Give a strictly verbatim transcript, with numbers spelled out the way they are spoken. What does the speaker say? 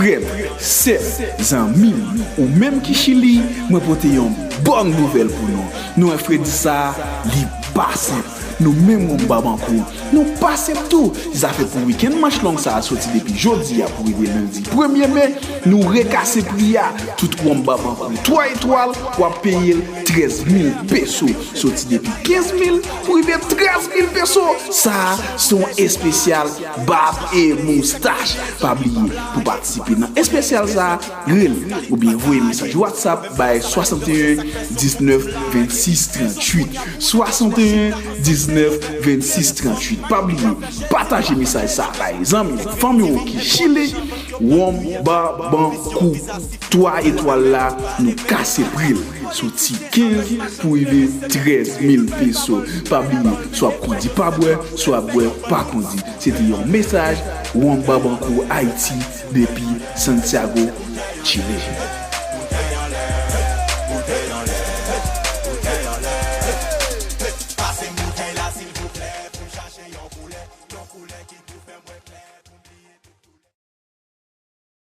Frè m, sè m, zanmi m, ou menm ki Chili, mwen pote yon bòn nouvèl pou nou. Nou wè fredi sa a, li pa senp. Nou menm Wonm Babankou, nou pa senp tou. Se sa fè pou wikenn manch long sa a soti depi jodi a pou rive lendi premye me, nou rekase pri a. Tout wonm Babankou twa etwal, w ap peye l trèz mil peso. Soti depi kenz mil pou rive trèz mil peso. Sa a se yon espesyal bab e moustach. Pa bliye, pou patisipe nan espesyal sa a, rele oubyen voye mesaj WhatsApp bay swasanteyen diznèf vennsis tranntuit. Swasanteyen diznèf vennsis tranntuit. Pa bliye, pataje mesaj sa a bay zanmi w, fanmi w ki Chili. Wonm Babankou twa etwal la, nou kase pri l. Soti kenz pou rive trèz mil peso. Pa bliye, swa w ap kondi pa bwè, swa w ap bwè pa kondi. Se te yon mesaj Wonm Babankou Ayiti depi Santiago, Chile. Pase m boutèy la silvouplè pou m chache yon koulè, yon koulè ki pou fè m wè klè.